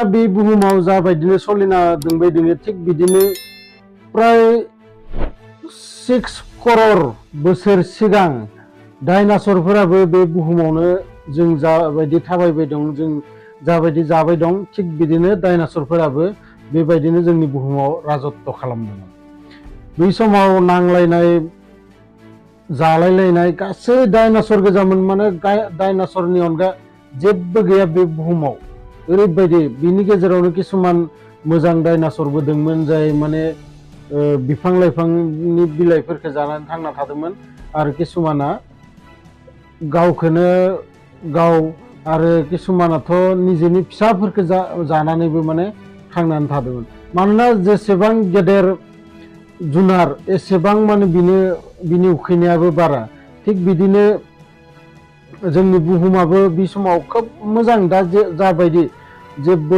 बे बुहुमाव जाबायदिनो सोलिना दंबायदों थिग बिदिनो प्राय 6 करोड़ बोसोर सिगां डायनासरफोराबो बे बुहुमावनो जों जाबायदि थाबायबाय दं जों जाबायदि जाबाय दं थिग बिदिनो डायनासरफोराबो बेबायदिनो जोंनि बुहुमाव राजत्व खालामदोंमोन। बै समाव नांलायनाय जालायलायनाय गासै डायनासर गोजामोन माने डायनासरनि अनगा जेबो गैया बे बुहुमाव ओरैबायदि बिनि गेजेरावनो किसुमान मोजां डायनासरबो दंमोन जाय माने बिफां लाइफांनि बिलाइफोरखौ जानानै थांना थादोंमोन आरो किसुमाना गावखौनो गाव आरो किसुमानाथ' निजेनि फिसाफोरखौ जानानैबो माने थांनानै थादोंमोन। मानोना जेसेबां गेदेर जुनार एसेबां माने बिनि उखैनायाबो बारा थिग बिदिनो जोंनि बुहुमाबो बे समाव खोब मोजां दा जाबायदि जेबो